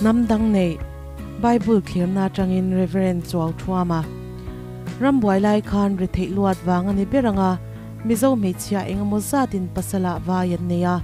Hnam dang neih Bible thlirna atangin Rev. Chuauthuama rambuai lai khan retheih luat vang a ni ber ang a, Mizo hmeichhia engemaw zatin pasala vai an nei a,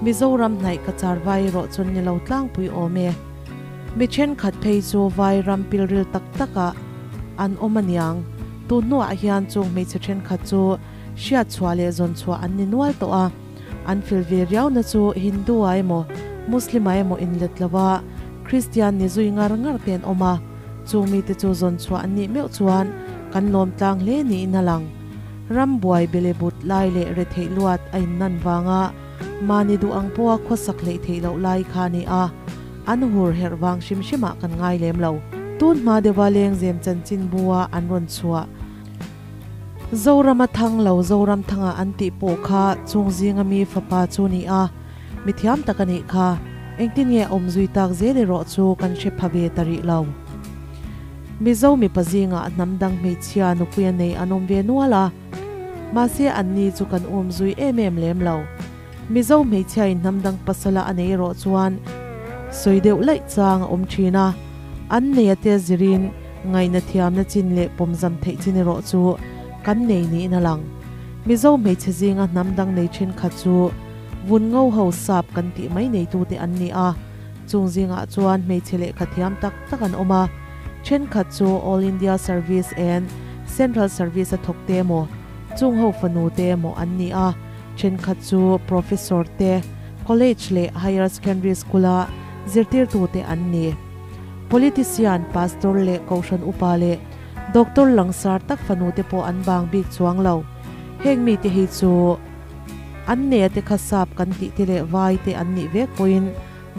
Mizoram hnaih ka char vai erawh chuan ni lo tlangpui awm e. Mi thenkhat phei chu vai ram pilril tak takah an awm aniang. Tun hnuah hian chung hmeichhe thenkhat chu hriatchhuah leh zawnchhuah an ni nual tawh a. An fil ve riauna chu Hindu ah emaw Muslim ah emaw inlet lo a, Kristian ni zui ngar ngar te an awm a. Chung mite chu zawnchhuah an nih meuh chuan kan lawm tlang hle niin a lang. Ram buai belebut lai leh retheih luat a innan vanga mahni duh ang pawha khawsak hleih theih loh lai kha a ni a, an hur herh vang hrim hrimah kan ngai lem lo. Tun hma deuha lengzem chanchin bua an rawn chhuah. Zorama thang lo Zoram thanga an tih pawh kha chung zinga mi fapa chu ni a, mi thiam tak a nih kha. Engtin nge awm zui tak zel erawh chu kan hre pha ve ta rih lo. Mizo mipa zingah hnam dang hmeichhia nupui a nei an awm ve nual a, mahse anni chu kan um zui em em lem lo. Mizo hmeichhiain hnam dang pasala a nei erawh chuan sawi deuh laih chang a awm thin a, an nei a te zirin ngaihna thiamna chin leh pawmzam theih chin erawh chu kan nei niin a lang. Mizo hmeichhe zinga hnam dang nei thenkhat chu vun ngo ho sap kan tih mai neitute an ni a, Chung zingah chuan hmeichhe lehkha thiam tak tak an awm a, thenkhat chu All India Service and Central Service a thawk te emaw, chung ho fanu te emaw an ni a, thenkhat chu Professor te, College leh Higher Secondary School-a zirtirtu te an ni. Politician, Pastor leh Kohhran upa leh Doctor langsar tak fanu te pawh an bang bik chuang lo. Heng mite hi chu. An nei a te kha sap kan tih te leh vai te an nih vek pawhin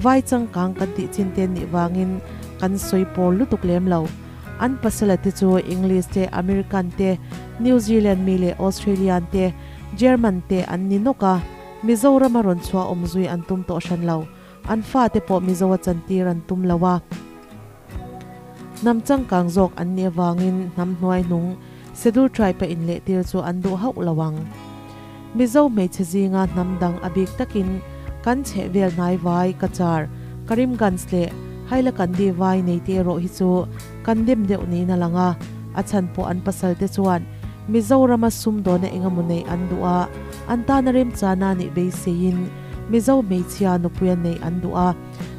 vai changkang kan tih chin te an nih vangin kan sawi pawl lutuk lem lo. An pasala te chu English te, American te, New Zealand mi leh Australian te, German te an ni nawk a, Mizorama rawn chhuah awm zui an tum tawh hran lo. An fate pawh Mizo a chantir an tum lo a. Hnam changkang zawk an nih avangin hnam hnuai hnung Schedule Tribe a inlehtir chu an duh hauh lo ang. Mizo hmeichhe zinga hnam dang a bik takin kan chheh vel hnai vai, Cachar, Karimganj leh Hailakandi vai nei te erawh hi chu kan dem deuh niin a lang a, a chhan pawh an pasal te chuan Mizorama sumdawna engemaw neih an duh a, an tana remchana nih beiseiin Mizo hmeichhia nupuia neih an duh a.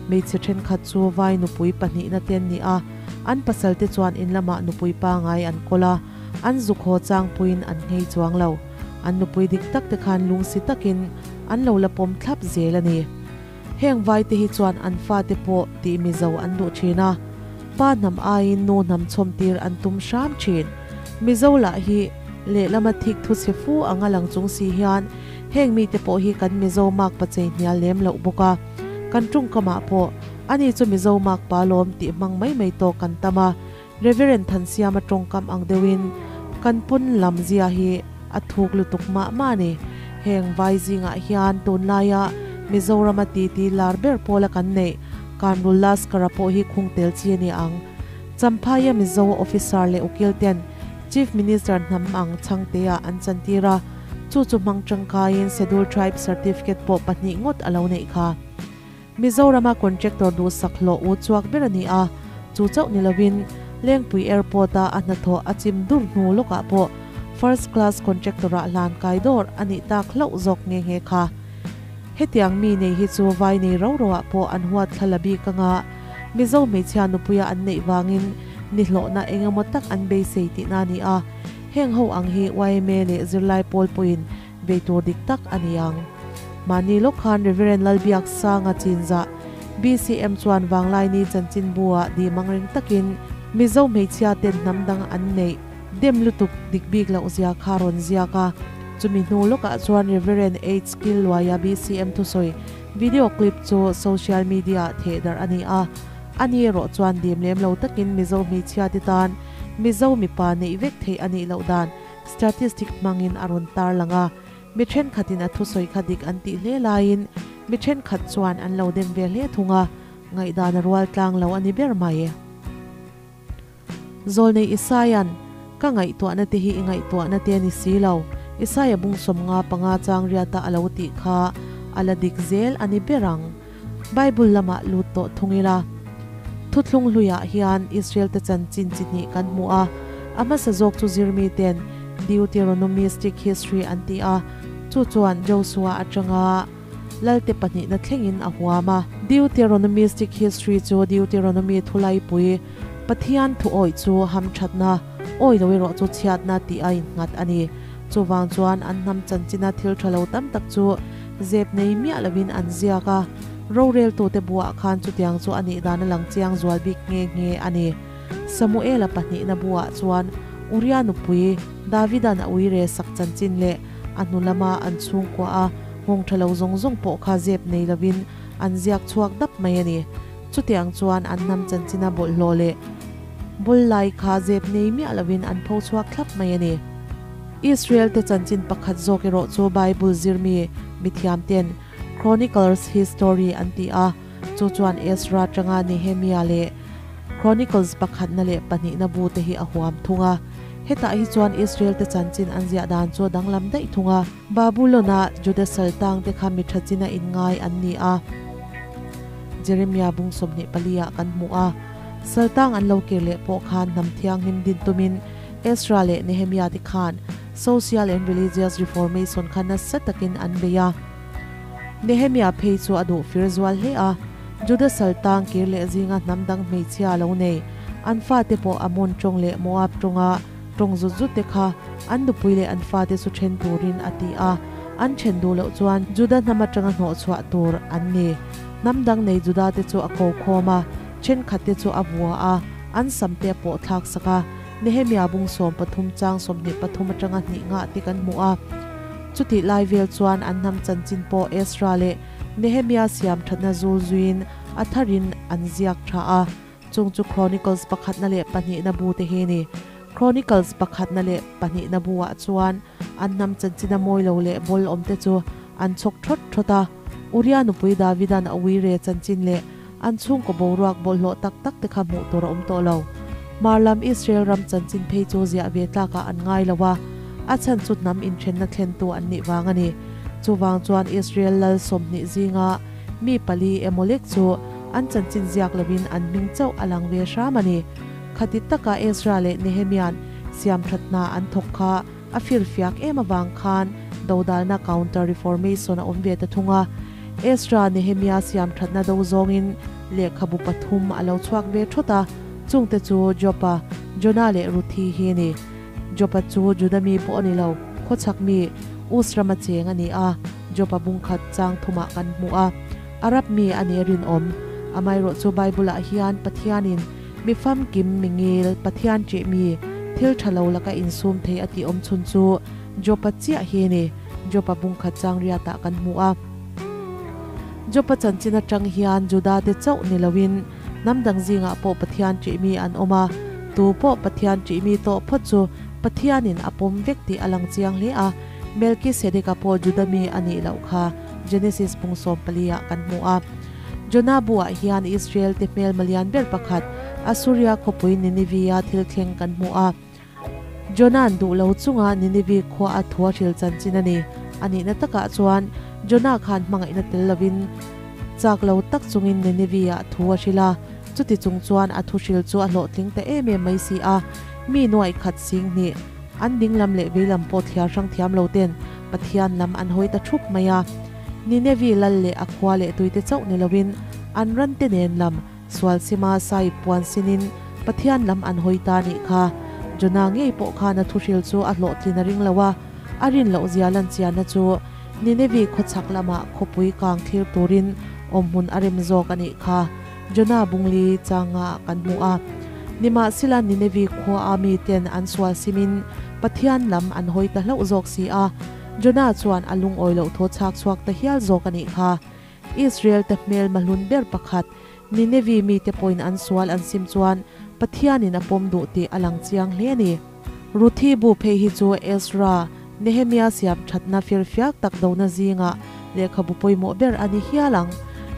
Hmeichhe thenkhat chu vai nupui pahnihna te an ni a, an pasalte chuan in lamah nupui pangai an kawl a, an zuk haw changpuiin an nghei chuang lo. An nupui dik tak te khan lungsi takin an lo la pawm thlap zel a ni. Heng vai te hi chuan an fate pawh tih mizo an duh thin a, pa hnam aiin nu hnam chhawm tir an tum hram thin. Mizo lah hi lehlama thik thu chhe fu anga lang chung si hian heng mite pawh hi kan Mizo mak pachei hnial lem loh bawk a. Kan tawngkamah pawh, Ani chu Mizo mak pa lawm tih hmang mai mai tawk kan tam a, Reverend Thansiama tawngkam ang deuhin kan pawn lam zia hi a thuk lutuk mah mah a ni. Heng vai zingah hian tunlaia Mizorama titi lar ber pawla kan neih Kanrul Laskara pawh hi khung tel chi a ni ang. Champhaia Mizo officer leh ukil ten Chief Minister hnam ang chhangteah an chantir a, Chu chu hmang tangkaiin Schedule Tribe Certificate pawh pahnih ngawt a lo neih kha. Mizorama contractor duhsak hlawh u chuak ber a ni a, chu chauh ni lovin Lengpui Airport-a a hnathawh a chim dur hnu lawkah pawh First Class Contractor-ah hlan kai dawr a nih tak hlauh zawk nghe nghe kha. Hetiang mi nei hi chu vai nei ro roah pawh an huat thla la bik anga Mizo hmeichhia nupuia an neih vangin nihlawhna engemaw tak an beisei tihna a ni a. Heng ho ang hi yma leh zirlai pawl pawhin vei tur dik tak a ni ang. Mahni lawk khan Reverend Lalbiaksanga Chinzah, BCM chuan Vanglaini chanchinbu-ah dih mangreng takin Mizo hmeichhia ten hnam dang an neih dem lutuk dik bik loh zia kha rawn ziak a. Chumi hnu lawkah chuan Reverend H. Killuaia BCM thusawi video clip chu social media-ah thehdarh a ni a. Ani erawh chuan dim lem lo takin Mizo hmeichhia te tan Mizo mipa neih vek theih a nih loh dan statistic hmangin a rawn tar lang a, mi thenkhatin a thusawi kha dik an tih hle laiin mi thenkhat chuan an lo dem ve hle thung a, ngaihdan a rual tlang lo a ni ber mai. Zawlnei Isaia'n, Ka ngaihtuahna te hi i ngaihtuahna te a ni si lo, Isaia bung 55 chang riata a lo tih kha a la dik zel a ni ber ang. Bible lamah lut tawh thung ila. Thuthlung hluiah hian Israel-te chanchin chi hnih kan hmu a, a hmasa zawk chu zirmite'n Deuteronomistic history an ti a, chu chuan Josua atanga Lalte pahnihna thlengin a huam a. Deuteronomistic history chu Deuteronomy thulaipui, Pathian thu awih chu hamthatna, awi lo erawh chu chhiatna tih a innghat a ni. Chuvang chuan an hnam chanchina thil tha lo tam tak chu zep nei miah lovin an ziak a, roreltute buah khan chutiang chu a nih dan a lang chiang zual bik nghe nghe a ni. Samuela pahnihna buah chuan Uria nupui Davidan a uire sak chanchin leh a hnu lama an chhungkua a nghawng tha lo zawng zawng pawh kha zep nei lovin an ziak chhuak dap mai a ni. Chutiang chuan an hnam chanchina bawlhhlawh leh Bul lai kha zep nei miah lovin an pho chhuak thlap mai a ni. Israel-te chanchin pakhat zawk erawh chu Bible zirmi mithiamten Chronicles History an ti a, chu chuan Ezra atanga Nehemia leh Chronicles pakhatna leh pahnihna bu te hi a huam thung a. Hetah hi chuan Israel-te chanchin an ziah dan chu a danglam daih thung a. Babulon-a Juda saltangte kha mi tha china inngai an ni a, Jeremia bung 24 ah kan hmu a. Saltang an lo kir leh pawh khan hnam thianghlim din tumin Ezra leh Nehemia te khan Social and Religious Reformation kha nasa takin an bei a. Nehemia phei chu a duh fir zual hle a, Juda saltang kir leh zinga hnam dang hmeichhia lo nei, an fate pawh Ammon tawng leh Moab tawnga tawng zut zut te kha an nupui leh an fate chu then turin a ti a, an then duh loh chuan Juda hnam atanga hnawhchhuah tur an ni. Hnam dang nei Juda te chu a ko khawm a. Thenkhatte chu a vua a, an samte a pawh thlak sak a, Nehemia bung 13 chang 23 atanga hnih ngah te kan hmu a. Chutih lai vel chuan an hnam chanchin pawh Ezra leh Nehemia siam thatna zul zuiin a tharin an ziak tha a, chung chu Chronicles pakhatna leh pahnihna bu te hi ni. Chronicles pakhatna leh pahnihna bu-ah chuan an hnam chanchina mawi lo leh bawl awmte chu an chhawk thawt thawt a, Uria nupui Davidan a uire chanchin leh An chhungkaw boruak bawlhhlawh tak tak te kha hmuh tur a awm tawh lo. Hmar lam Israel ram chanchin phei chu ziah ve tlakah an ngai lo a, a chhan chu hnam inthenna thlentu an nih vang a ni. Chuvang chuan Israel lal 20 zinga mi pali emaw lek chu an chanchin ziak lovin an hming chauh a lang ve hram a ni. Khati taka Ezra leh Nehemia'n siamthat hna an thawk kha A firfiak em avang khan dodalna Counter Reformation a awm ve ta thung a. Ezra Nehemia siam thatna do zawngin lehkhabu pathum a lo chhuak ve thawt a, chungte chu Job-a, Jonah leh Ruthi hi a ni. Job-a chu Juda mi pawh a ni lo, khawchhak mi, Us rama cheng a ni a, Job-a bungkhat chang thumah kan hmu a. Arab mi a ni rinawm. Amaherawhchu chu Bible-ah hian Pathianin Mi famkim, mi ngil, Pathian ṭih mi, thil ṭha lo laka insum thei a tih awm chhun chu Job-a chiah hi a ni. Job-a bungkhat chang riatah kan hmu a. Job-a chanchin aṭang hian Juda-te chauh ni loin hnam dang zingah pawh Pathian ṭih mi an awm a. Tu pawh Pathian ṭih mi tawh phawt chu Pathianin a pawm vek tih a lang chiang hle a. Melkisedeka pawh Juda mi a nih loh kha Genesis bung 14 ah kan hmu a. Jonah buah hian Israel-te hmelma lian ber pakhat, Assuria khawpui Nineveh-a thil thleng kan hmu a. Jonah-a'n duh lo chunga Nineveh khua a thu a hril chanchin a ni. A nihna takah chuan Jonah khan hmangaihna tel lovin chak lo tak chungin Nineveh-ah thu a hril a. Chuti chung chuan a thu hril chu a hlawhtling ta em em mai si a. Mi nuaih khat sing hnih, an ding lam leh vei lam pawh thliar hrang thiam lo ten Pathian lam an hawi ta thup mai a. Ninevi lal leh a khua leh tuite chauh ni loin an rante nen lam sual sima sai puan sinin Pathian lam an hawi ta nih kha. Jonah ngei pawh khan a thuhril chu a hlawhtlin a ring lo a, a rin loh zia lan chianna chu Ninevi khawchhak lamah khawpui kang thlir turin awmhmun a rem zawk a nih kha. Jonah bungli changa kan hmu a. Nimahsela Ninevi khua a miten an sual simin Pathian lam an hawi ta hlauh zawk si a. Jonah chuan a lungawi loh thaw chhak chhuak ta hial zawk a nih kha. Israel-te hmel mahlun ber pakhat, Ninevi mite pawhin an sual an sim chuan Pathianin a pawm duh tih a lang chiang hle a ni. Ruthi bu phei hi chu Ezra, Nehemia siam thatna firfiak tak dona zingah lehkhabu pawimawh ber a ni hial ang.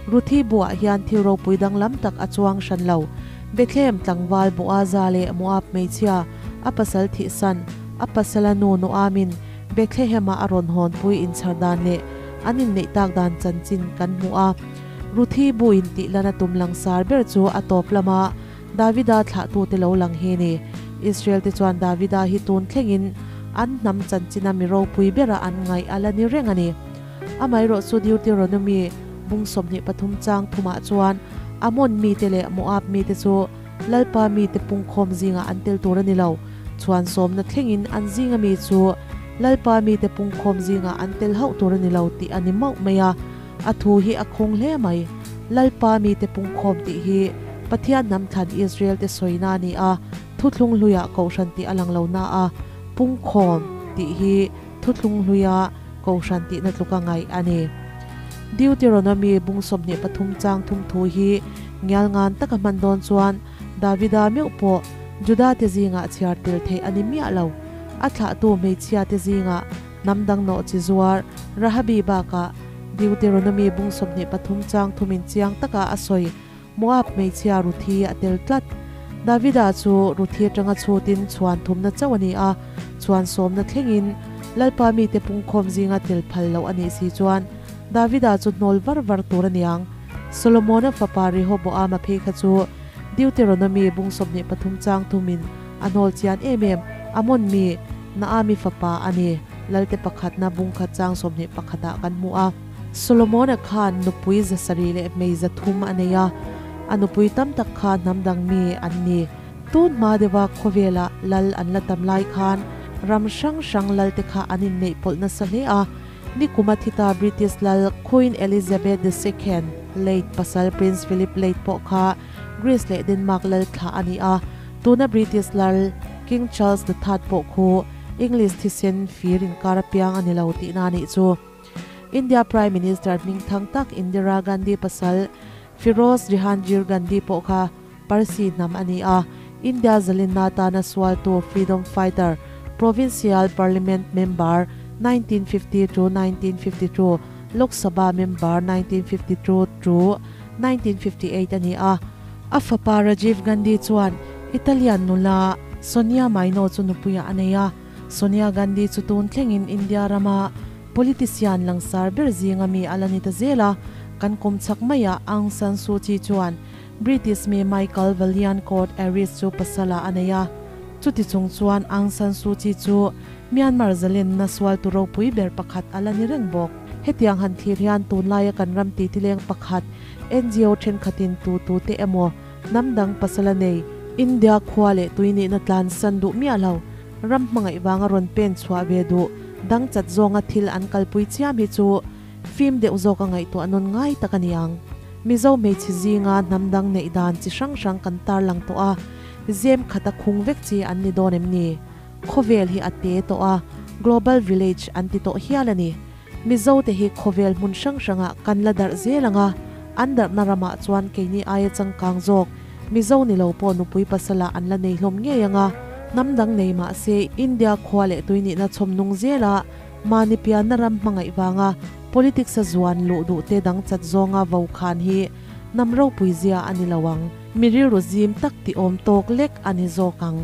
Ruthi buah hian thil ropui danglam tak a chuang hran lo. Bethlehem tlangval Boaza leh Moab hmeichhia, a pasal thihsan, a pasala nu Noamin Bethlehem-a a rawn hawnpui inchhar dan leh an inneih tak dan chanchin kan hmu a. Ruthi buin tih lana tum langsar ber chu a tawp lama Davida thlahtute lo lang hi ni. Israel te chuan Davida hi tun thlengin an hnam chanchina mi ropui bera an ngaih a la ni reng a ni. Amaherawh chu Deuteronomy bung 23 chang thumah chuan Ammon mite leh Moab mite chu Lalpa mite pungkhawm zingah an tel tur a ni lo. Chhuan sawmna thlengin an zinga mi chu Lalpa mite pungkhawm zingah an tel hauh tur a ni lo tih a ni mauh mai a. A thu hi a khawng hle mai. Lalpa mite pungkhawm tih hi Pathian hnam thlan Israel te sawina a ni a, thuthlung hluiah kohhran tih a lang lo na a, pungkhawm tih hi thuthlung hluia kohhran tihna tluka ngaih a ni. Deuteronomy bung 23 chang thum thu hi ngial ngan taka hman dawn chuan Davida meuh pawh Juda te zingah chhiar tel theih a ni miah lo. A thlahtu hmeichhia te zingah hnam dang nawh chi zuar Rahabi bakah Deuteronomy bung 23 chang thumin chiang taka a sawi Moab hmeichhia Ruthi a tel tlat. Davida chu Ruthi atanga chhutin chhuan thumna chauh a ni a, chhuan sawmna thlengin Lalpa mite pungkhawm zinga tel phal loh a nih si chuan Davida chu hnawl var var tur a niang. Solomona fapa Rehoboama phei kha chu Deuteronomy bung 23 chang thumin a hnawl chian em em, Ammon mi Naami fapa a ni. Lalte pakhatna bung khat chang 21 ah kan hmu a. Solomona khan nupui 700 leh hmei 300 a nei a, a nupui tam tak kha hnam dang mi an ni. Tun hma deuha khawvela lal an la tam lai khan ram hrang hrang lal te kha an inneih pawlh nasa hle a. Nikuma thita British lal Queen Elizabeth the Second late pasal Prince Philip late pawh kha Greece leh Denmark lal thlah a ni a. Tuna British lal King Charles the Third pawh khu English thisen fir inkar apiang a ni lo tihna a nih chu. India Prime Minister hming thang tak Indira Gandhi pasal Firoz Jehangir Gandhi pawh kha Parsi hnam a ni a, India zalinna tana sualtu freedom fighter, Provincial Parliament member 1950 to 1952, Lok Sabha member 1952 to 1958 a ni a. A fapa Rajiv Gandhi chuan Italian nula Sonia Maino chu nupuiah a nei a. Sonia Gandhi chu tun thlengin India rama politician langsar ber zinga mi a la ni ta zel a, kan kum chak maiah Aung San Suu Kyi chuan British mi Michael Vaillancourt Aris chu pasala a nei a. Chuti chung chuan Aung San Suu Kyi chu Myanmar zalenna sual tu ropui ber pakhat a la ni reng bawk. Hetiang han thlir hian tunlaia kan ram titileng pakhat NGO thenkhatin tu tu te emaw hnam dang pasala nei India khua leh tui nihna tlan san duh miah lo ram hmangaih wanga rawn pen chhuah ve duh dang chat zawnga thil an kalpui chiam hi chu fim deuh zawk a ngaihtuah nawn ngai tak a niang. Mizo hmeichhe zinga hnam dang neih dan chi hrang hrang kan tar lang tawh a, zem khata khung vek chi an ni dawn em ni? Khawvel hi a te tawh a, global village an ti tawh hial a ni. Mizo te hi khawvel hmun hrang hrangah kan la darh zel ang a, an darhna ramah chuan keini aia changkang zawk Mizo ni lo pawh nupui pasala an la nei hlawm ngei ang a, hnam dang nei mah se India khua leh tui nihna chhawm nung zela mahni pianna ram hmangaih vanga politics a zuan luh duh te dang chat zawnga vo khan hi hnam ropui zia a ni lo ang. Mi rilru zim tak ti awm tawk lek a ni zawk ang.